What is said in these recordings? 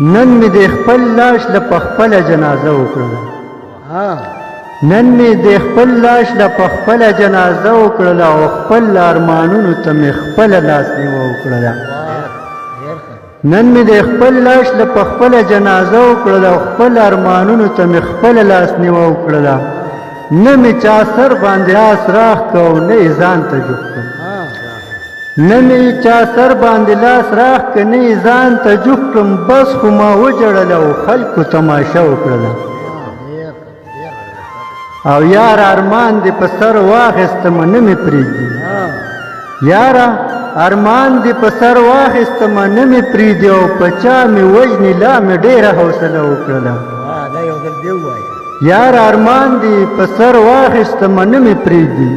نن مې د خپل لاش له په خپله جنازه وکړله. نن مې د خپل لاش له په خپله جنازه وکړله او خپل ارمانونو ته مې خپله لاس نیوه وکړله. نن مې د خپل لاش له په خپله جنازه وکړله او خپل ارمانونو ته مې خپله لاس نیوه وکړله. نه مې چا سر باندې لاس راښکه او نه یې ځان ته جوخ کړم. نه مې چا سر باندې لاس راښکه، نه یې ځان ته جوخ کړم. بس خو ما وژړله او خلکو تماشه وکړله. او یار ارمان دې په سر واخیستمه، نه مې پرېږدي. یاره ارمان دې په سر واخیستمه، نه مې پرېږدي، او په چا مې وژني، لا مې ډېره حوصله وکړله. یار ارمان دې په سر واخیستمه، نه مې پرېږدي،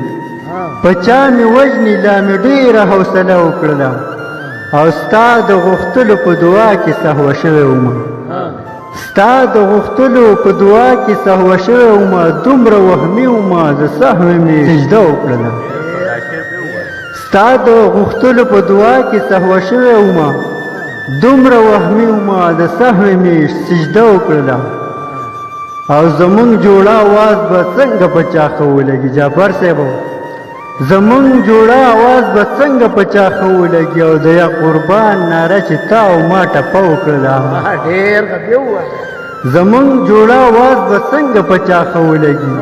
په چا مې وژني، لا مې ډېره حوصله وکړله. او ستا د غوښتلو په دعا کې سهوه شوی وم، ستا د غوښتلو په دعا کې سهوه شوی وم، دومره وهمي وم، د سهوې مې سجده وکړله. ستا د غوښتلو په دعا کې سهوه شوی وم، دومره وهمي وم، د سهوې مې سجده وکړله. او زمونږ جوړه اواز به څنګه په چا ښه ولګي، جعفر صاحب، زمونږ جوړه اواز به څنګه په چا ښه ولګي، او د یا قربان ناره چې تا او ما ټپه وکړله. ډېر ښه ووایه. زمونږ جوړه اواز به څنګه په چا ښه ولګي،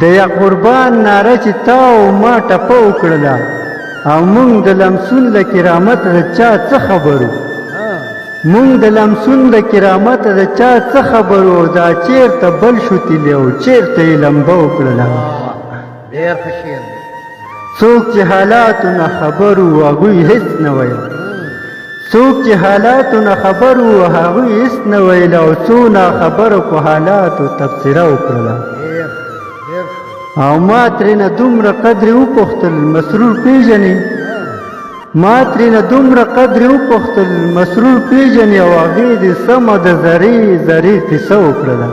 د یا قربان ناره چې تا او ما ټپه وکړله. او مونږ د لمسون له کرامته د چا څه خبرو، مونږ د لمسون د کرامته د چا څه خبرو، او دا چیرته بل شو تللی او چیرته یې لمبه وکړله. ډېر ښه شعر دی. څوک چې حالاتو نه خبر وو هغوی هېڅ نه ویل، څوک چې حالاتو نه خبر وو هغوی هېڅ نه ویل، او څو ناخبرو په حالاتو تبصره وکړله. او ما ترېنه دومره قدرې وپوښتل، مسرور پېژنې؟ ما ترېنه دومره قدرې وپوښتل، مسرور پېژنې؟ او هغې دې سمه د ذرې ذرې قصه وکړله.